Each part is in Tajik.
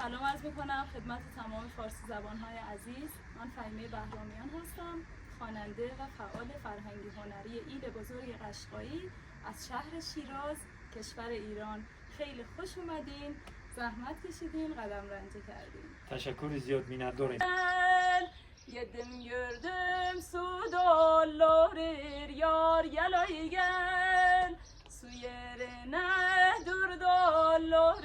سلام عرض میکنم خدمت تمام فارسی زبانهای عزیز. من فهیمه بهرامیان هستم، خواننده و فعال فرهنگی هنری ایل بزرگ قشقایی از شهر شیراز، کشور ایران. خیلی خوش اومدین، زحمت کشیدین، قدم رنجه کردین. Ташаккури зиёд, миннатдорем. Yedim gördüm su dolur yar gel ay gel. Su yerine dur dolur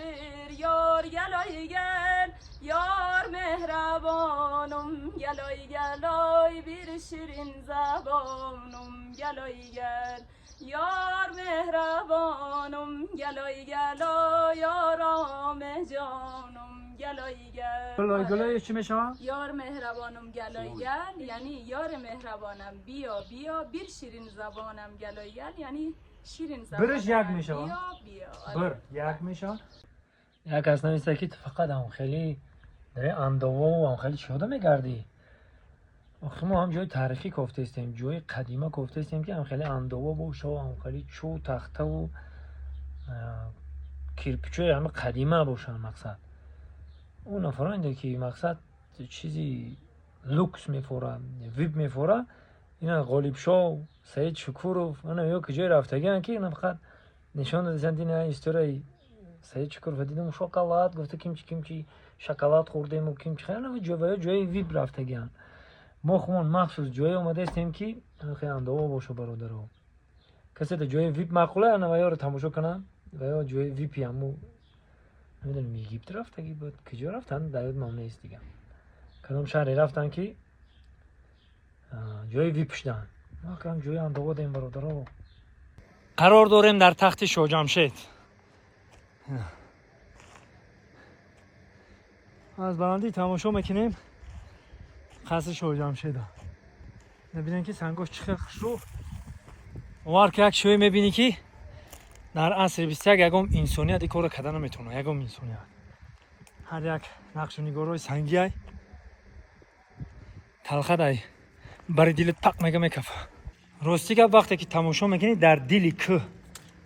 yar gel ay gel. Yar mehrabanım gel ay gel ay bir şirin zabanım gel ay gel. Yar mehrabanım gel ay gel ay yaram canım gel ay gel. گلای گلای چی میشود؟ یار مهربانم گلای گل یعنی یار مهربانم بیا بیا بیر شیرین زبانم گلای گل یعنی شیرین زبانم برش یک میشه. بیا بیا. آره. Бир як мешавад. Як кас нависта, ки ту фақат ҳам хеле дари андово ҳам хеле чиёда мегардӣ. Охи мо ҳам ҷои таърихӣ кофтаистем, ҷои қадима кофтаистем, ки ҳам хеле андово боша, ҳам хеле чӯ тахтаву кирпичои ҳама қадима бошанд. Мақсад ӯ нафаронде, ки мақсад чизи люкс мефора, вип мефора. Ина Ғолибшоҳ, Саид Шукуров, ана ё ки ҷое рафтагиан, ки ина фақат нишон додасанд. Ина историяи Саид Шукуров дидам, шоколад гуфта, кимчи кимчи шоколад хӯрдему кимчи ё ҷои вип рафтагиан. Мо хумон махсус ҷое омадаистем, ки хеле андово боша. Бародаро, касе да ҷои вип маъқула, ана ваёро тамошо кунам. Ваё ҷои випи ҳаму намедонам Египт рафтагӣ буд, куҷо рафтанд, дар ёдмам нест дига, кадом шаҳре рафтанд, ки ҷои вип шуданд. Мо ҷои андово дем. Бародаро, қарор дорем дар тахти Шоҳҷамшед. Аз баландӣ тамошо мекунем қасри Шоҳҷамшеда. Мебинем, ки сангош чӣ хел хушрӯ овар, ки як шӯе мебинӣ, ки дар асри 21 ягон инсоният ин корро карда наметавонад. Ягон инсоният. Ҳар як нақшу нигорҳои сангиай талхадай бари дилит пақ мега, мекафа. Ростӣ гап, вақте ки тамошо мекунӣ, дар дили кӯҳ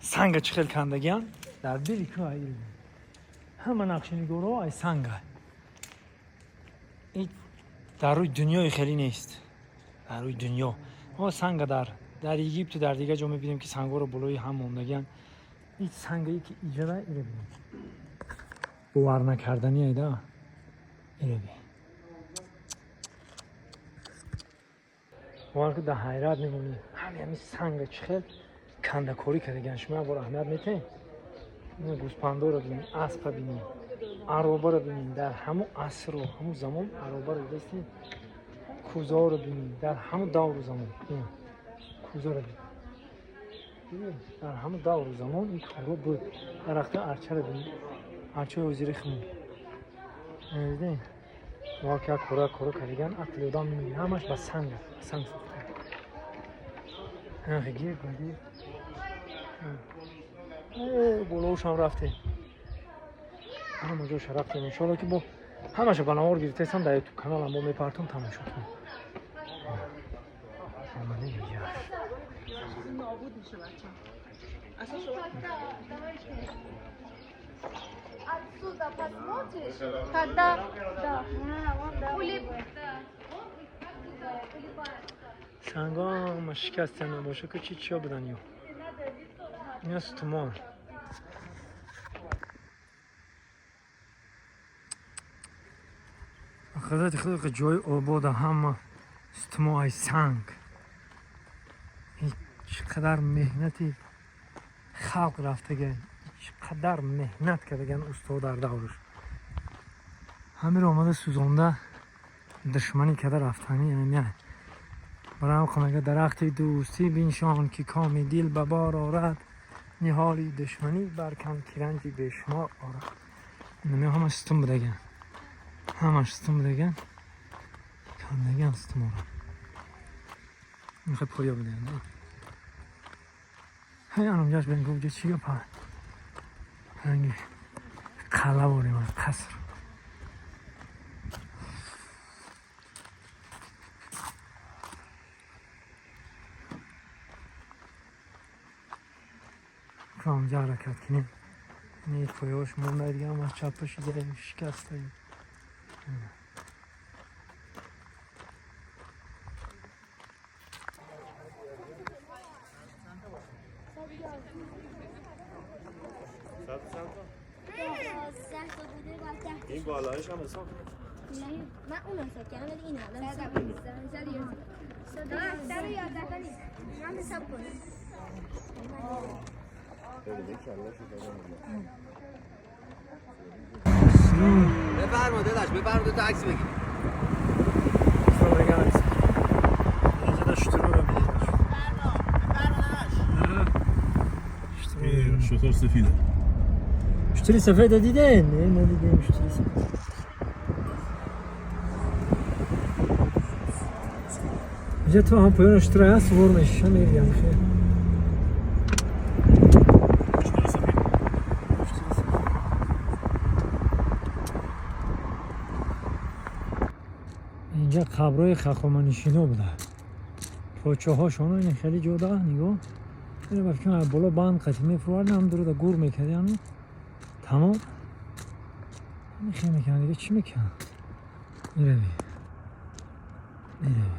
санга чӣ хел кандагиан, дар дили кӯҳ ай ҳама нақшинигорҳо ай санга. Ин дар рӯи дунёи хеле нест, дар рӯи дунё мо санга дар Египту дар дигар ҷо мебинем, ки сангҳоро болои ҳам мондагиан. Ин сангае, ки иҷора, иро бинем, бовар накарданӣ айда. Иро бин, бовар ки дар ҳайрат мемонӣ. Ҳами ҳами санга чӣ хел кандакорӣ кардагиан. Шумо як бор аҳамият метаҳед? Ина гӯспандоро бинед, аспа бинед, аробаро бинед. Дар ҳамун асру ҳамун замон аробаро дидастед? Кӯзаҳоро бинед, дар ҳамун давру замон. Ина кӯзаро бинед. Дар ҳамун давру замон ин корҳо буд. Дарахтои арчаро бинед, арчаи ҳозири химон дидед? Ки як кора кора кардагиан, ақли одам намегирад. Ҳамаш ба санг аст, ба санг сохта. Гир ба гир болоушам рафтем, ҳама ҷоша рафтем. Иншоалло, ки бо ҳамаша ба навор гирифтаистам, дар ютуб каналам бо мепартом, тамошо кунем. Омадем иҷаш. نابود میشه بچه اصلا شما. Отсюда посмотришь, когда да, улип, да, он как будто улыбается. Сангома шикаста набоша, ки чи чиё будан ё ина сутумон. Хазрати худо, ки ҷои обода, ҳама сутумо ай санг. Чӣ қадар меҳнати халқ рафтаган, чӣ қадар меҳнат кардаган усто дар давруш. Ҳамиро омада сӯзонда, душманӣ карда рафтани. Яъне барам мега: дарахти дӯстӣ биншон, ки коми дил ба бор орад, ниҳоли душманӣ баркан, ки ранҷи бешумор орад. Инаме ҳамаш сутун будаган, ҳамаш сутун будаган, кандаган сутунора. Мехоҳ поя будаган. Ҳай, анамҷаш бен гуфт, чӣ гапа, ранги қалъа борем аз қаср. Онҷа ҳаракат кунем. Ин поёш монда, дига ҳамаш чапа шида, шикаста. این بالایش هم حساب. من اون حساب کردم، ولی این الان 111 نیست، من حساب کنم. بفرما داداش، بفرما دو تا عکس بگیر. شتر سفیده. شتری سفید دیدین؟ نه، ندیدیم شتری سفید. اینجا تو هم پایان شتر هست، سوار میشه، میریم خیر. شتر سفید. شتری سفید. اینجا قبرای خخامنشینا بوده، подшоҳошон. Ин хеле ҷода нигоҳ. Ина ба фикрам боло банд қатӣ мефурвардам, ҳам дуруда гур мекардиам, тамом. Хел мекунам, дига чӣ мекунам? Меравӣ, меравӣ.